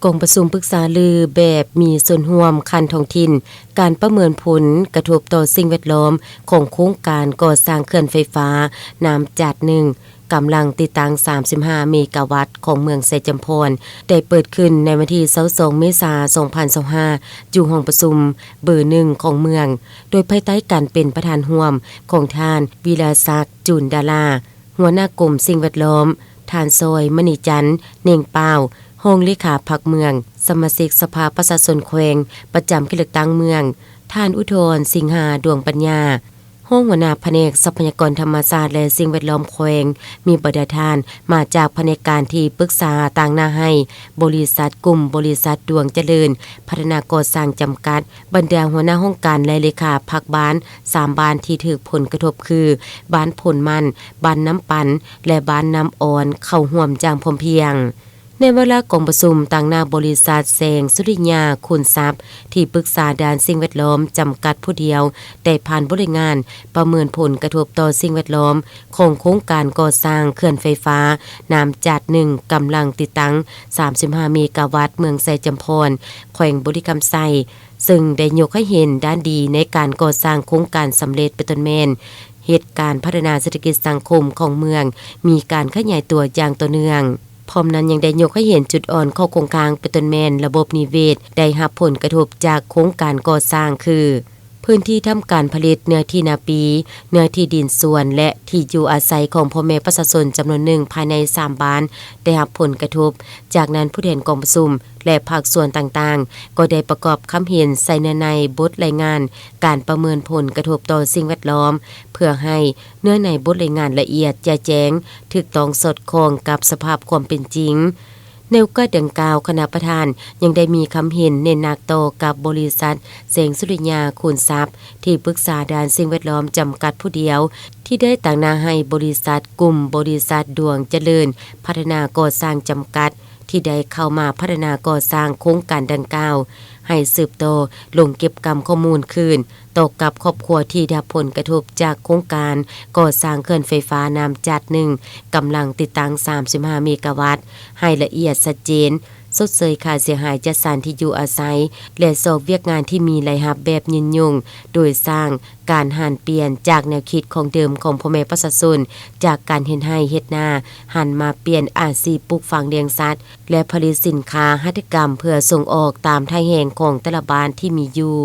ກອງປະຊຸມປຶກສາລືແບບມີສ່ວນຮ່ວມຂັ້ນທ້ອງຖິ່ນ ການປະເມີນຜົນກະທົບຕໍ່ສິ່ງແວດລ້ອມຂອງໂຄງການກໍ່ສ້າງເຂື່ອນໄຟຟ້ານ້ຳຈາດໜຶ່ງ ກຳລັງຕິດຕັ້ງສາມສິບຫ້າເມກາວັດຂອງເມືອງໄຊຈຳພອນ ໄດ້ເປີດຂຶ້ນໃນວັນທີຊາວສອງເມສາສອງພັນຊາວຫ້າ ຢູ່ຫ້ອງປະຊຸມເບີໜຶ່ງຂອງເມືອງ ໂດຍພາຍໃຕ້ການເປັນປະທານຮ່ວມຂອງທ່ານ ວິລາສັກ ຈູນດາລາ ຫົວໜ້າກົມສິ່ງແວດລ້ອມ, ທ່ານ ຊອຍ ມະນີຈັນ ເໜັງປາວ ຮອງເລຂາພັກເມືອງ, ສະມາຊິກສະພາປະຊາຊົນແຂວງ ປະຈຳເຂດເລືອກຕັ້ງເມືອງ, ທ່ານ ອຸດອນ ສິງຫາ ດວງປັນຍາ ຮອງຫົວໜ້າພະແນກຊັບພະຍາກອນທຳມະຊາດ ແລະ ສິ່ງແວດລ້ອມແຂວງ, ມີບັນດາທ່ານມາຈາກພະແນກການທີ່ປຶກສາຕາງໜ້າໃຫ້ບໍລິສັດ ກຸ່ມບໍລິສັດດວງຈະເລີນພັດທະນາກໍ່ສ້າງຈຳກັດ, ບັນດາຫົວໜ້າຫ້ອງການ ແລະ ເລຂາພັກບ້ານ ສາມບ້ານທີ່ຖືກຜົນກະທົບຄື ບ້ານໂພນໝັ້ນ, ບ້ານນ້ຳປັ່ນ ແລະ ບ້ານນ້ຳອ່ອນ ເຂົ້າຮ່ວມຢ່າງພ້ອມພຽງ. ໃນວາລະກອງປະຊຸມ, ຕາງໜ້າບໍລິສັດ ແສງສຸລິຍາ ຄູນຊັບ ທີ່ປຶກສາດ້ານສິ່ງແວດລ້ອມຈຳກັດຜູ້ດຽວ ໄດ້ຜ່ານບົດລາຍງານປະເມີນຜົນກະທົບຕໍ່ສິ່ງແວດລ້ອມຂອງໂຄງການກໍ່ສ້າງເຂື່ອນໄຟຟ້ານ້ຳຈາດໜຶ່ງ ກຳລັງຕິດຕັ້ງສາມສິບຫ້າເມກາວັດ ເມືອງໄຊຈຳພອນ ແຂວງບໍລິຄຳໄຊ, ເຊິ່ງໄດ້ຍົກໃຫ້ເຫັນດ້ານດີໃນການກໍ່ສ້າງໂຄງການສຳເລັດ ເປັນຕົ້ນແມ່ນເຫດການພັດທະນາເສດຖະກິດສັງຄົມຂອງເມືອງມີການຂະຫຍາຍຕົວຢ່າງຕໍ່ເນື່ອງ. ພ້ອມນັ້ນຍັງໄດ້ຍົກໃຫ້ເຫັນຈຸດອ່ອນ, ຂໍ້ຄົງຄ້າງ ເປັນຕົ້ນແມ່ນລະບົບນິເວດ ໄດ້ຮັບຜົນກະທົບຈາກໂຄງການກໍ່ສ້າງຄື ພື້ນທີ່ທຳການຜະລິດ, ເນື້ອທີ່ນາປີ, ເນື້ອທີ່ດິນສວນ ແລະ ທີ່ຢູ່ອາໄສຂອງພໍ່ແມ່ປະຊາຊົນຈຳນວນໜຶ່ງພາຍໃນສາມບ້ານໄດ້ຮັບຜົນກະທົບ. ຈາກນັ້ນ, ຜູ້ແທນກອງປະຊຸມ ແລະ ພາກສ່ວນຕ່າງໆ ກໍໄດ້ປະກອບຄຳເຫັນໃສ່ເນື້ອໃນບົດລາຍງານການປະເມີນຜົນກະທົບຕໍ່ສິ່ງແວດລ້ອມ ເພື່ອໃຫ້ເນື້ອໃນບົດລາຍງານລະອຽດ, ຈະແຈ້ງ, ຖືກຕ້ອງ, ສອດຄ່ອງກັບສະພາບຄວາມເປັນຈິງ. ໃນໂອກາດດັ່ງກ່າວ, ຄະນະປະທານຍັງໄດ້ມີຄຳເຫັນເນັ້ນໜັກຕໍ່ກັບບໍລິສັດ ແສງສຸລິຍາ ຄູນຊັບ ທີ່ປຶກສາດ້ານສິ່ງແວດລ້ອມຈຳກັດຜູ້ດຽວ ທີ່ໄດ້ຕາງໜ້າໃຫ້ບໍລິສັດ ກຸ່ມບໍລິສັດດວງຈະເລີນພັດທະນາກໍ່ສ້າງຈຳກັດ ທີ່ໄດ້ເຂົ້າມາພັດທະນາກໍ່ສ້າງໂຄງການດັ່ງກ່າວ ໃຫ້ສືບຕໍ່ລົງເກັບກຳຂໍ້ມູນຄືນ ຕໍ່ກັບຄອບຄົວທີ່ໄດ້ຮັບຜົນກະທົບຈາກໂຄງການກໍ່ສ້າງເຂື່ອນໄຟຟ້ານ້ຳຈາດໜຶ່ງ ກຳລັງຕິດຕັ້ງສາມສິບຫ້າເມກາວັດ ໃຫ້ລະອຽດຊັດເຈນ, ຊົດເຊີຍຄ່າເສຍຫາຍຈັດສັນທີ່ຢູ່ອາໄສ ແລະ ຊອກວຽກງານທີ່ມີລາຍຮັບແບບຍືນຍົງ, ໂດຍສ້າງການຫັນປ່ຽນຈາກແນວຄິດຂອງເດີມຂອງພໍ່ແມ່ປະຊາຊົນ ຈາກການເຮັດໄຮ່ເຮັດນາ ຫັນມາປ່ຽນອາຊີບປູກຝັງລ້ຽງສັດ ແລະ ຜະລິດສິນຄ້າຫັດຖະກຳເພື່ອສົ່ງອອກຕາມທ່າແຮງຂອງແຕ່ລະບ້ານທີ່ມີຢູ່.